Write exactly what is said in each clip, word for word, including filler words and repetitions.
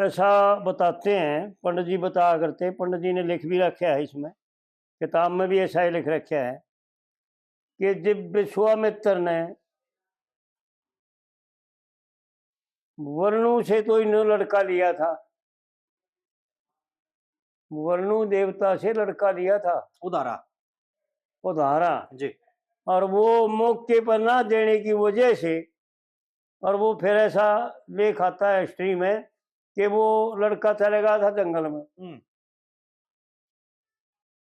ऐसा बताते हैं, पंडित जी बताया करते, पंडित जी ने लिख भी रखा है इसमें, किताब में भी ऐसा ही लिख रखा है कि जब विश्वामित्र ने वरुण से तो इन्होंने लड़का लिया था, वरुण देवता से लड़का लिया था, उधारा। उधारा। जी। और वो मौके पर ना देने की वजह से, और वो फिर ऐसा लेख आता है हिस्ट्री में कि वो लड़का चले गया था जंगल में, हम्म।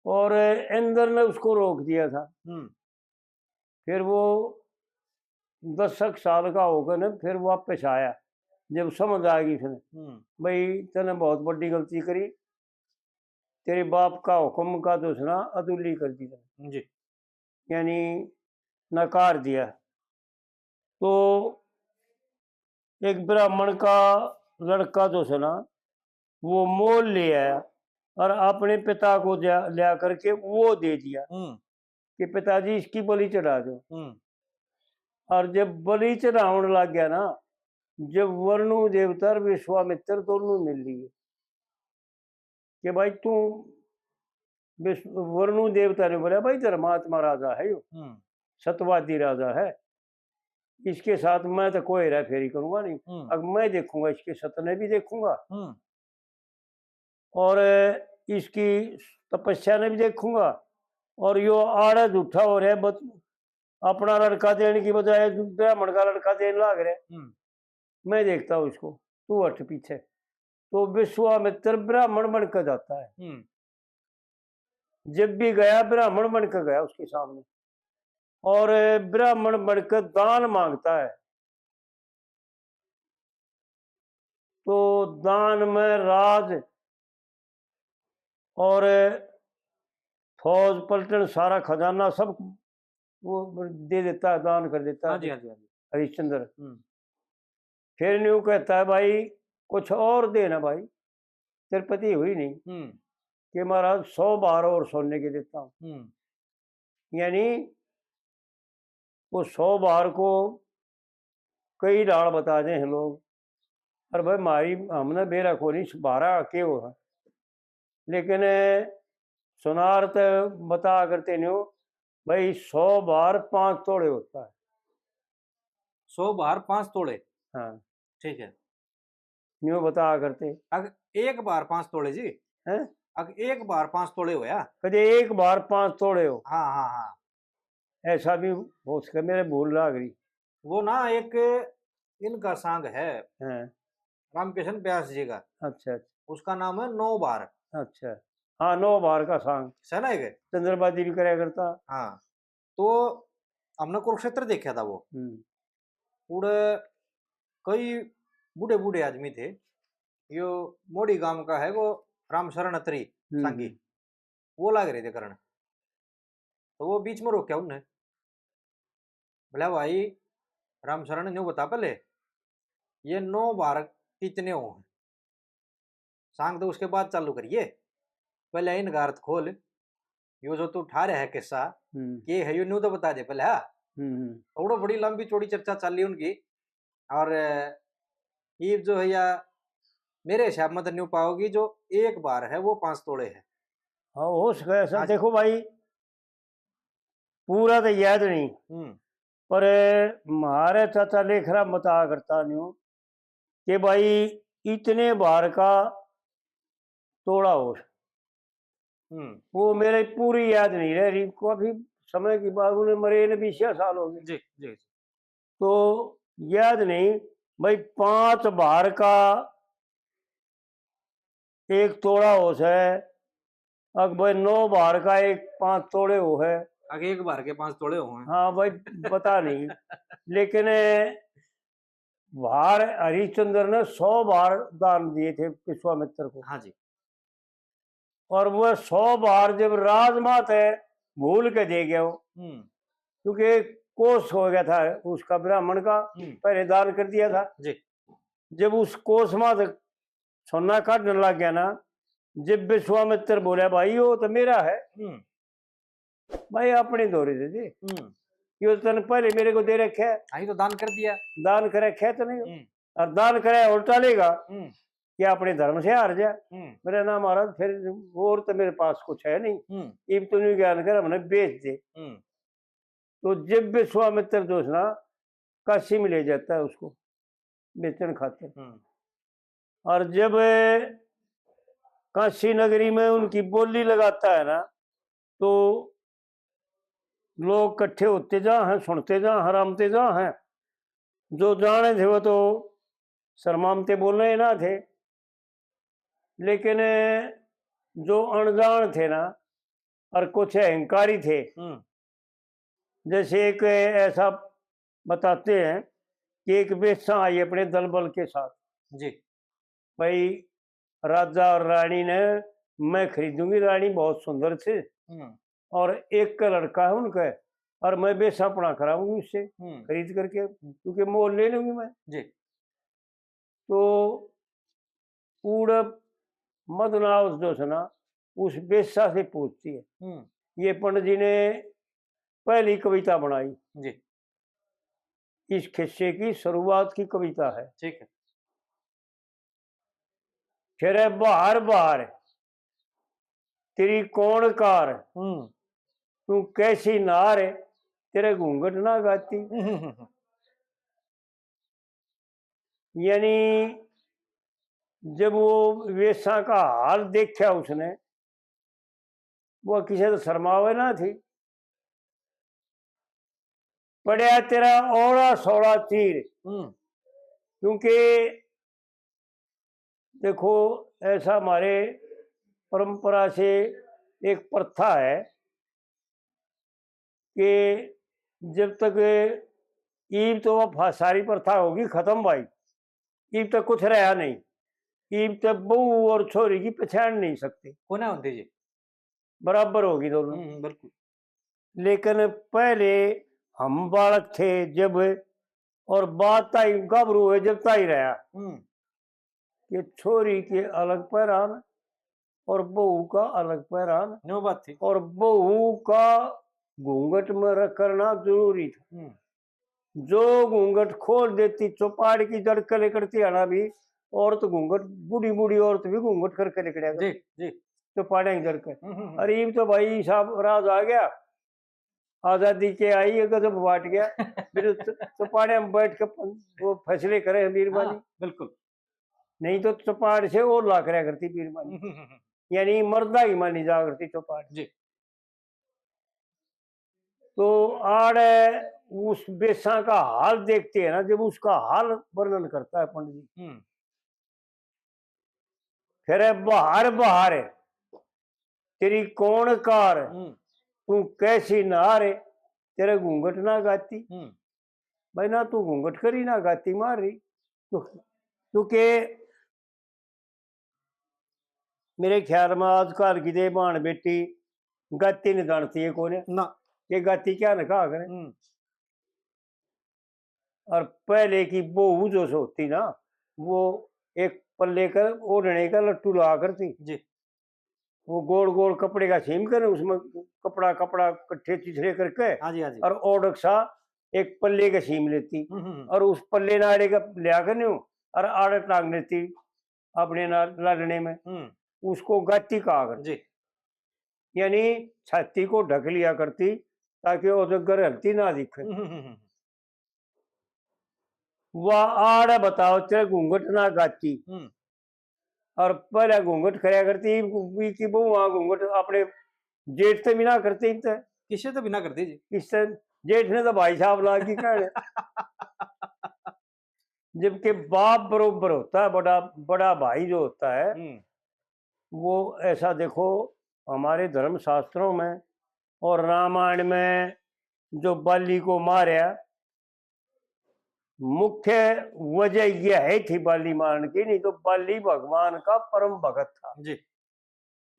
और इंद्र ने उसको रोक दिया था। हम्म। फिर वो दसक साल का होकर ना फिर वापस आया, जब समझ आ गई उसने, हम्म। भाई, तने बहुत बड़ी गलती करी, तेरे बाप का हुक्म का तो उसने अदुल्ली कर दी तने। जी। यानी नकार दिया। तो एक ब्राह्मण का लड़का जो है ना, वो मोल ले आया और अपने पिता को जा- लिया करके वो दे दिया हम्म। कि पिताजी, इसकी बलि चढ़ा दो। हम्म। और जब बलि चढ़ावन लग गया ना, जब वरुण देवता और विश्वामित्र दोनों मिल लिए कि भाई तू विश्व-, वरुण देवता ने बोला, भाई धर्मात्मा राजा है यो, हम्म। सतवादी राजा है, इसके साथ मैं तो कोई हेरा फेरी करूंगा नहीं। हम्म। अब मैं देखूंगा, इसके सत ने भी देखूंगा हम्म। और इसकी तपस्या ने भी देखूंगा, और यो आड़ा झूठा हो रहा है, बत-, अपना लड़का देने की बजाय ब्राह्मण का लड़का देने लाग रहा है। हम्म। मैं देखता हूँ इसको, तू हट पीछे। तो विश्वामित्र ब्राह्मण बनकर जाता है। हम्म। जब भी गया, ब्राह्मण बनकर गया उसके सामने, और ब्राह्मण बनकर दान मांगता है। तो दान में राज और फौज पलटन, सारा खजाना सब वो दे देता है, दान कर देता है हाँ जी, हाँ जी, हाँ जी। हरिश्चंद्र। हम्म। फिर न्यू कहता है, भाई, कुछ और देना भाई, तिरपति हुई नहीं हम्म। कि महाराज, सौ बार और सोने के देता हूँ। हम्म। यानी वो सौ बार को कई डाल बता दे हैं लोग, और भाई, मारी हमने बेरा को नहीं, बारह के हो है, लेकिन सुनार तो बता करते नहीं हो भाई, सौ बार पाँच तोड़े होता है। सौ बार पाँच तोड़े? हाँ। ठीक है। न्यू बता करते। अग एक बार पाँच तोड़े जी? हैं? अग एक बार पाँच तोड़े होया? कदे एक बार पाँच तोड़े हो? हाँ, हाँ, हाँ। ऐसा भी हो सके, मेरे भूल लाग रही। वो ना एक इनका सांग है, हाँ। रामकिशन व्यास जी का। अच्छा, अच्छा। उसका नाम है नौ बार। अच्छा, हाँ, नौ बार का सांग। है ना एक? चंद्रबाजी भी करया करता। हाँ, तो हमने कुरुक्षेत्र देखा था वो। हम्म। उड़े कई बूढ़े बूढ़े आदमी थे। यो मोड़ी गांव का है वो रामशरण अत्री हम्म, सांगी। हम्म। वो लाग रहे थे करण। तो वो बीच में रोक्या उनने, बोला, भाई रामशरण, न्यू बता पहले, ये नौ बार कितने हो हैं? सांग तो उसके बाद चालू करिए, पहले इनका अर्थ खोल। यो जो तू ठा रहा है किस्सा, हम्म। के है यो, न्यू तो बता दे पहले। हाँ, हम्म, हम्म। थोड़ा बड़ी लंबी चौड़ी चर्चा चल रही उनकी। और ईब जो है या मेरे हिसाब में तो न्यू पाओगी, जो एक बार है वो पाँच तोड़े है। हाँ, हो सके ऐसा। हाँ जी। देखो भाई, पूरा तो याद नहीं, हम्म। पर म्हारे चाचा लेखराम बताया करता न्यू कि भाई, इतने बार का तोड़ा हो। हम्म। वो मेरे पूरी याद नहीं रह रही, काफी समय की बात, उन्हें मरे ने बीस साल हो गए। जी, जी। तो याद नहीं भाई, पांच बार का एक तोड़ा हो सै, अक भाई नौ बार का एक पांच तोड़े हो है। अक एक बार के पांच तोड़े हो हैं। हाँ भाई, पता नहीं। लेकिन बार हरिश्चंद्र ने सौ बार दान दिए थे विश्वामित्र को। हाँ जी। और वो सौ बार जब राजमात है भूल के दे गया वो, हम्म। क्योंकि एक कोस हो गया था उसका, ब्राह्मण का, हम्म। पहले दान कर दिया था। जी। जब उस कोस में से सोना काटने लग गया ना, जब विश्वामित्र बोला, भाई, वो तो मेरा है, हम्म। भाई, अपने धोरे दे दे। हम्म। यो तने पहले मेरे को दे रखे है। हाँ, ये तो दान कर दिया। दान कर रखे है तने। हम्म। और दान करे उल्टा लेगा। हम्म। कि अपने धर्म से हार जा। हम्म। मेरा नाम महाराज, फिर और तो मेरे पास कुछ है नहीं। हम्म। इब तू नहीं ज्ञान कर, हमने बेच दे। हम्म। तो जब विश्वामित्र जो है ना, काशी में ले जाता है उसको बेचन खातर। हम्म। और जब काशी नगरी में उनकी बोली लगाता है ना, तो लोग इकट्ठे होते जा हैं, सुनते जा, हरामते जा हैं। जो जाने थे वो तो शर्मामते बोलने ही ना थे, लेकिन जो अनजान थे ना, और कुछ अहंकारी थे, हम्म। जैसे एक ऐसा बताते हैं कि एक वेश्या आई अपने दलबल के साथ। जी। भाई, राजा और रानी ने, मैं खरीदूंगी, रानी बहुत सुंदर थी, हम्म। और एक का लड़का है उनका, और मैं वेश्यापना कराऊंगी उससे, हम्म। खरीद करके, क्योंकि मोल ले लूंगी मैं। जी। तो उड़प मदनावस जो है ना, उस वेश्या से पूछती है। हम्म। ये पंडित जी ने पहली कविता बनाई। जी। इस खिस्से की शुरुआत की कविता है। ठीक है। फिरे बाहर बाहर, तेरी कौन कार, हम्म। तू कैसी नार, तेरे घूंघट ना गाती। हम्म। यानी जब वो वेश्या का हाल देखा उसने, वो किसे तो शर्मावे ना थी। पड़या तेरा ओड़ा सोड़ा तीर। हम्म। क्योंकि देखो, ऐसा हमारे परंपरा से एक प्रथा है कि जब तक, ईब तो वह फा-, सारी प्रथा होगी खत्म भाई, ईब तक कुछ रहा नहीं। ईब तक बहू और छोरी की पहचान नहीं सकते। कोना होते जी। बराबर होगी दोनों। हम्म, बिल्कुल। लेकिन पहले हम बालक थे जब, और बात ताई गाभरू हुए जब ताई रहा, हम्म। कि छोरी के अलग पहरान और बहू का अलग पहरान, न्यू बात थी। और बहू का घूंघट में रख करना जरूरी था। हम्म। जो घूंघट खोल देती, चौपाड़ की जड़ के लेकर थी आना भी, औरत घूंघट, बूढ़ी बूढ़ी औरत भी घूंघट करके निकलिया जी, जी। चौपाड़े की जड़ के। हम्म, हम्म, हम्म। अरे, इब तो भाई साहब राज आ गया, आजादी के आई, ये गजब बांट गया। फिर च-, चौपाड़े में बैठ के प-, वो फैसले करें बीरबानी। हाँ, बिल्कुल। नहीं तो चौपाड़ से और ला करया करती बीरबानी। हम्म, हम्म, हम्म। यानी मर्दा ही मानी जा करती चौपाड़। जी। तो आड़े उस बेसा का हाल देखते हैं ना, जब उसका हाल वर्णन करता है पंडित जी, हम्म। फिरे बाहर बाहर, तेरी कौन कार, हम्म। तू कैसी नार, तेरे घूंघट ना गाती। हम्म। भाई ना, तू घूंघट करी ना गाती मार रही। तो क्योंकि मेरे ख्याल में आजकल की दे भाण बेटी गाती नहीं जानती है कोने ना। ये गाती क्या ना कहा करे। हम्म। और पहले की बहू जो सो होती ना, वो एक पल्ले का ओढ़ने का लट्टू लगा करती। जी। वो गोल गोल कपड़े का सीम कर, उसमें कपड़ा, कपड़ा इकट्ठे चिथड़े करके हाँ जी, हाँ जी। और ओढ़क सा एक पल्ले का सीम लेती हम्म, हम्म, हम्म। और उस पल्ले नाड़े का लिया कर न्यू और आड़े टांग लेती अपने ना लाडने में। हम्म। उसको गाती कहा कर। जी। यानी छाती को ढक लिया करती ताकि वो जो घर हलती ना दिखे। हम्म, हम्म, हम्म। वह आड़ बताओ तेरे घूंघट ना गाती। हम्म। और पहले घूंघट करया करती, वी की बहू वहां घूंघट अपने जेठ ते भी ना करती, इनते। किसे ते भी ना करती जी। इससे जेठ ने तो भाई साहब लाग की कहने। जबकि बाप बरोबर होता है, बड़ा, बड़ा भाई जो होता है, हम्म। वो ऐसा देखो, हमारे धर्म शास्त्रों में और रामायण में जो बाली को मारया, मुख्य वजह यह है थी बाली मारण की, नहीं तो बाली भगवान का परम भगत था। जी।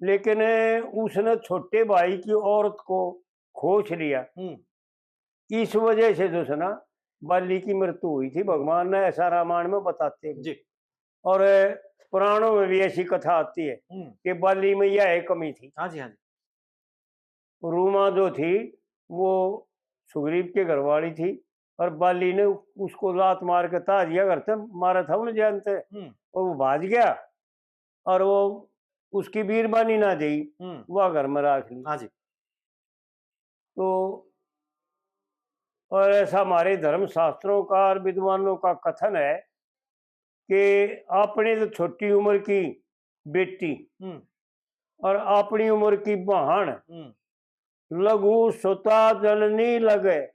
लेकिन उसने छोटे भाई की औरत को खोस लिया। हम्म। इस वजह से जो है ना, बाली की मृत्यु हुई थी। भगवान ने ऐसा रामायण में बताते हैं। जी। और पुराणों में भी ऐसी कथा आती है हम्म। कि बाली में यह एक कमी थी। हाँ जी, हाँ जी। रूमा जो थी, वो सुग्रीव के घरवाली थी और बाली ने उसको लात मार के ताज गया घर से, मारा था उन्हें जानते। हम्म। और वो भाज गया। और वो उसकी बीरबानी ना देई, हम्म। वह घर में राख ली। हाँ जी। तो और ऐसा हमारे धर्म शास्त्रों का और विद्वानों का कथन है कि आपने तो छोटी उम्र की बेटी हम्म। और अपनी उम्र की बहन हम्म। लघु सुता जननी लगे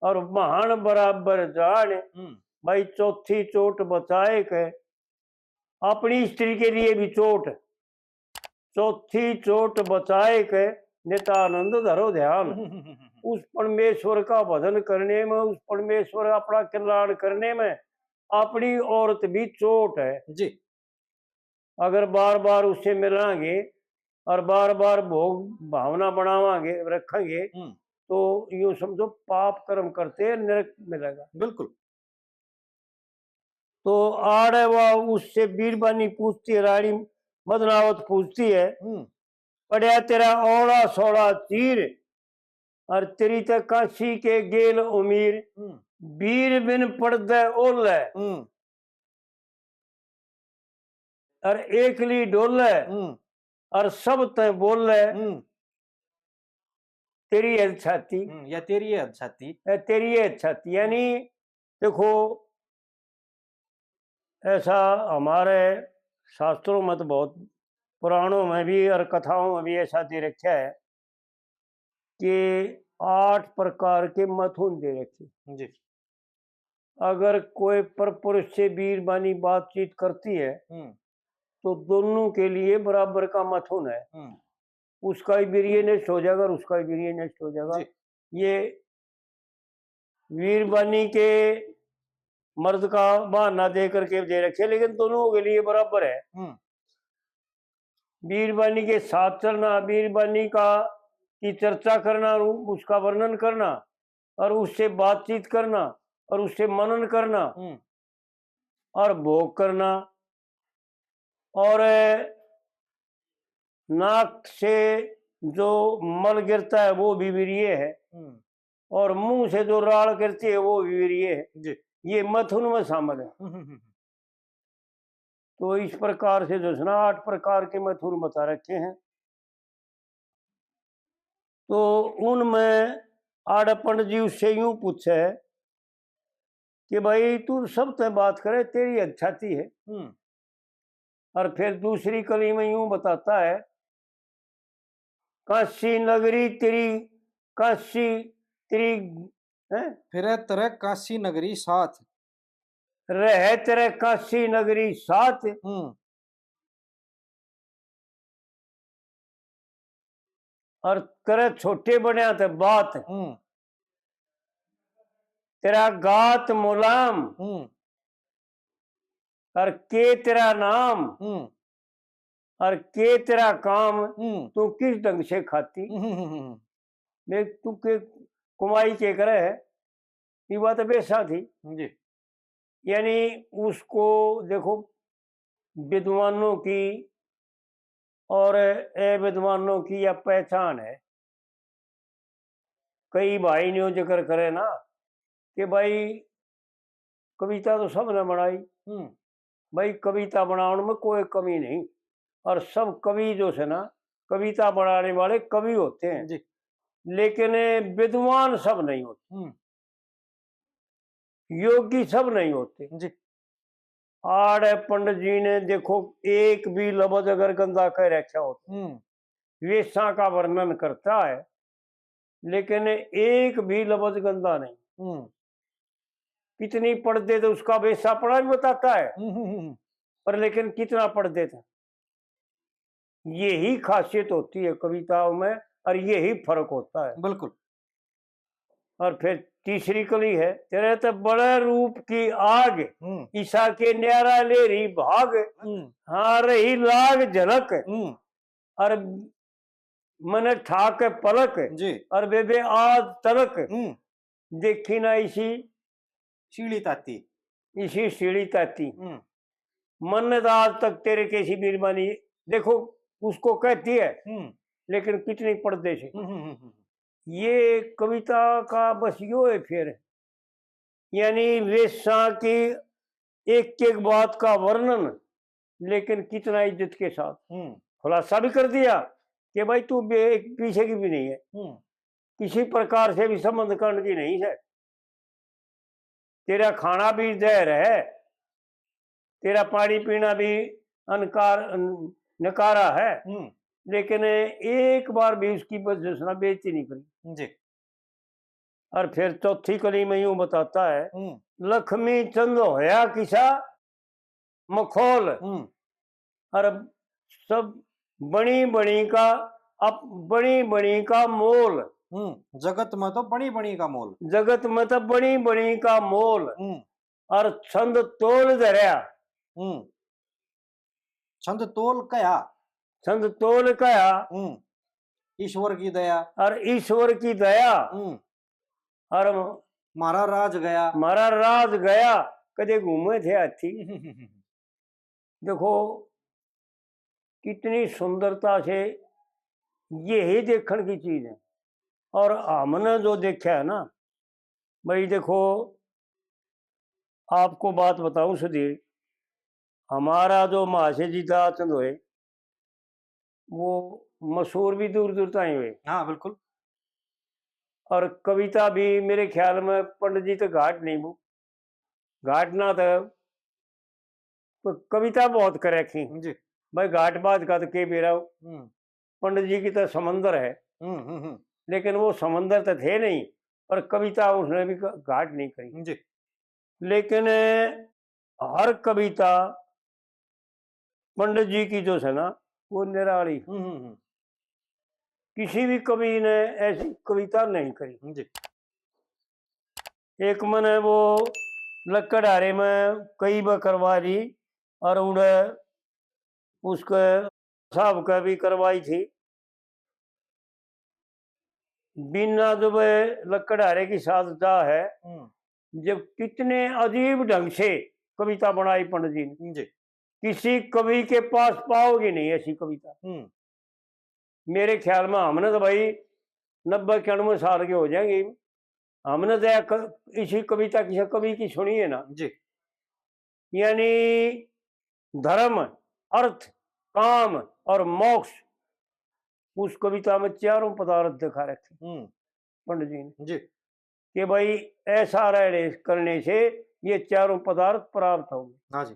और बहन बराबर जान। हम्म। भाई, चौथी चोट बचाए के अपनी स्त्री के लिए भी चोट, चौथी चोट बचाए के नित्यानंद धरो ध्यान। उस परमेश्वर का भजन करने में, उस परमेश्वर अपना कल्याण करने में अपनी औरत भी चोट है। जी। अगर बार बार उससे मिलांगे और बार बार भोग भावना बनावांगे, रखेंगे, हम्म। तो यूं समझो, पाप कर्म करते हैं, नरक मिलेगा। बिल्कुल। तो आड़े वह उससे बीरबानी पूछती है, रानी मदनावत पूछती है, हम्म। पड़या तेरा ओड़ा सोड़ा चीर, और तेरी ते काशी के गेल उमीर, हम्म। बीर बिन पड़दे ओले, हम्म। और एकली डोले, हम्म। और सब ते बोले, हम्म। तेरी है छाती। हम्म, या तेरी है छाती। ए, तेरी है छाती। यानी देखो, ऐसा हमारे शास्त्रों में तो बहुत, पुराणों में भी और कथाओं में भी ऐसा दे रखा है कि आठ प्रकार के मथुन दे रखे। जी। अगर कोई पर पुरुष से बीरबानी बातचीत करती है, हम्म। तो दोनों के लिए बराबर का मथुन है। हम्म। उसका भी वीर्य नष्ट हो जाएगा और उसका भी वीर्य नष्ट हो जाएगा। जी। ये वीरबानी के मर्द का बहाना दे करके दे रखे, लेकिन दोनों के लिए बराबर है। हम्म। बीरबानी के साथ चलना, बीरबानी का की चर्चा करना और उ-, उसका वर्णन करना और उससे बातचीत करना और उससे मनन करना हम्म। और भोग करना, और नाक से जो मल गिरता है वो भी वीर्य है, हम्म। और मुंह से जो राल गिरती है वो भी वीर्य है। जी। ये मथुन में शामिल है। हम्म, हम्म, हम्म। तो इस प्रकार से जो है ना, आठ प्रकार के मथुन बता रखे हैं। तो उनमें आड़े पंडित जी उससे यूं पूछे कि भाई, तू सब ते बात करे, तेरी हद छाती है। हम्म। और फिर दूसरी कली में यूं बताता है, काशी नगरी तेरी, काशी तेरी, हैं? फिरे तेरे काशी नगरी साथ। रहे तेरे काशी नगरी साथ। हम्म। और करे छोटे बड़िया ते बात। हम्म। तेरा गात मुलाम। हम्म। और के तेरा नाम। हम्म। और के तेरा काम। हम्म। तू किस ढंग से खाती। हम्म, हम्म, हम्म। मैं तू के कमाई के करे है, ये बात बेसा थी। जी। यानी उसको देखो, विद्वानों की और अविद्वानों की यह पहचान है। कई भाई न्यू जिक्र करे ना कि भाई, कविता तो सब ने बनाई। हम्म। भाई, कविता बनाने में कोई कमी नहीं, और सब कवि जो है ना, कविता बनाने वाले कवि होते हैं। जी। लेकिन विद्वान सब नहीं होते। हम्म। योगी सब नहीं होते। जी। आड़े पंडित जी ने देखो, एक भी लफ्ज अगर गंदा कह रखा हो तो हम्म। वेशां का वर्णन करता है, लेकिन एक भी लफ्ज गंदा नहीं। हम्म। कितनी पढ़ते थे, उसका वेशापड़ा भी बताता है, हम्म, हम्म, हम्म। पर लेकिन कितना पढ़ते थे, यही खासियत होती है कविताओं में और यही फर्क होता है। बिल्कुल। और फिर तीसरी कली है, तेरे ते बड़े रूप की आग, हम्म। ईसा के न्यारा ले रही भाग, हम्म। हाँ रही लाग झलक, हम्म। और मने ठा के पलक, जी। और बेबे आज तलक हम्म। देखी ना इसी सीढ़ी ताती। इसी सीढ़ी ताती। हम्म। मन्ने तो आज तक तेरे कैसी बीरबानी, देखो, उसको कहती है, हम्म। लेकिन कितनी पर्दे से। हम्म, हम्म, हम्म, हम्म। ये कविता का बस यो है फिर, यानी वेशां की एक एक बात का वर्णन लेकिन कितना इज्जत के साथ हम्म। खुलासा भी कर दिया कि भाई, तू बे-, पीछे की भी नहीं है, हम्म। किसी प्रकार से भी संबंध करण की नहीं है। तेरा खाना भी जहर है, तेरा पानी पीना भी अनकार, नकारा है, हम्म। लेकिन एक बार भी उसकी बस जिसना बेइज्जती नहीं करी। जी। और फिर चौथी कली में यूं बताता है, हम्म। लक्ष्मी चंद होया किसा मखौल, हम्म। और सब बनी बनी का, अप-, बनी बनी का मोल। हम्म, जगत में तो बनी बनी का मोल। जगत में तो बनी बनी का मोल। हम्म। और छंद तोल धरया। हम्म। छंद तोल कह्या। छंद तोल कह्या। हम्म। ईश्वर की दया। और ईश्वर की दया। हम्म। और म्हारा राज गया। म्हारा राज गया, कदे घूमे थे हाथी। देखो, कितनी सुंदरता से यही देखण की चीज है। और हमने जो देखा है ना, भाई देखो, आपको बात बताऊं सुधीर, हमारा जो महाशय जी दाचंद हुए, वो मशहूर भी दूर दूर ताई हुए। हाँ, बिल्कुल। और कविता भी मेरे ख्याल में पंडित जी तो घाट नहीं वो, घाट ना तो, तो कविता बहुत कर रखी। जी। भाई, घाट बात का तो के बेरा हो। हम्म। पंडित जी की तो समंदर है, हम्म, हम्म, हम्म। लेकिन वो समंदर तो थे नहीं, पर कविता उसने भी क-, घाट नहीं करी। जी। लेकिन हर कविता पंडित जी की जो है ना, वो निराली। हम्म, हम्म, हम्म। किसी भी कवि ने ऐसी कविता नहीं करी। जी। एक मने वो लकड़हारे में कई ब करवा ली, और उड़े उसके साहब का भी करवाई थी। बिना जब लकड़हारे की साथ जा है, हम्म। जब कितने अजीब ढंग से कविता बनाई पंडित जी ने। जी। किसी कवि के पास पाओगे नहीं ऐसी कविता। हम्म। मेरे ख्याल में हमने तो भाई नब्बे इक्यानवे साल के हो जाएंगे, हमने तो या क-, इसी कविता किसी कवि की सुनी है ना। जी। यानी धर्म, अर्थ, काम और मोक्ष, उस कविता में चारों पदार्थ दिखा रखे हम्म। पंडित जी ने। जी। कि भाई, ऐसा रहने करने से ये चारों पदार्थ प्राप्त होंगे। हाँ जी।